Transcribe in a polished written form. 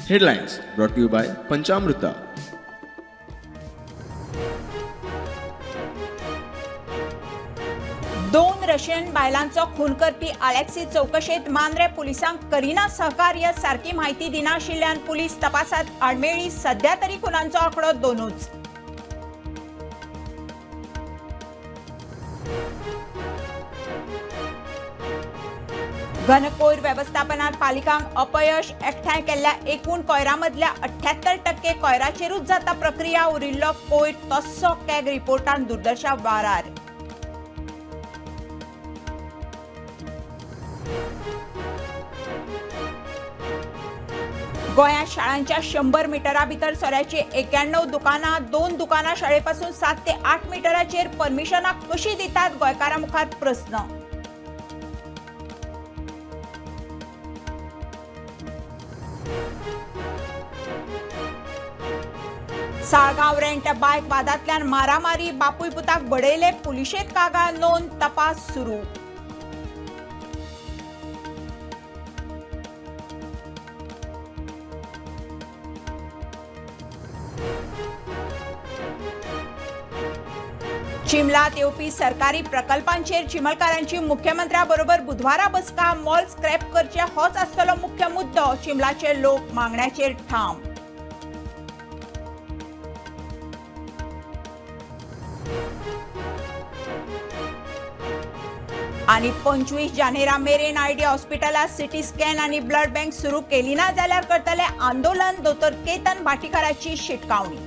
Headlines brought to you by Panchamruta. दोन Russian बायलांचो खून करपी आलेक्सी चौकशेत मांद्रे पुलिसांक करीना सहकार्य सारकी म्हायती दिनाशिल्ल्यान पुलीस तपासात आडमेळी. सध्या तरी खुनांचो आंकडो 2च. घनकोयर व्यवस्थापनात पालिकांक अपयश. एकठांय केल्ल्या एकूण कोयरा मदल्या 78% कोयराचेरूच जाता प्रक्रिया. उरिल्लो कोयर तस्सो कॅग रिपोर्टान दुर्दशा वारार. गोंयांत शाळांच्या 100 मिटरा भितर सोऱ्याची 91 दुकानां. 2 दुकानां शाळेपासून 7 ते 8 मिटराचेर. परमिशनां कशी दितात गोंयकारां मुखार प्रस्न. साळगांव रेंट बायक वादांतल्यान मारामारी. बापूय पुताक बडयले. पुलिशेंत कागाळ नोंद. तपास सुरू. चिमलात येवपी सरकारी प्रकल्पांचेर चिमलकारांची मुख्यमंत्र्याबरोबर बुधवारा बसका. मॉल स्क्रॅप करचे होच आसतलो मुख्य मुद्दो. चिमलाचे लोक मागण्याचेर ठाम. आनी 25 जानेरा मेरेन आयडी हॉस्पिटलात सिटी स्कॅन आनी ब्लड बँक सुरू केली ना जाल्यार करतले आंदोलन. दोतोर केतन भाटीकाराची शिटकावणी.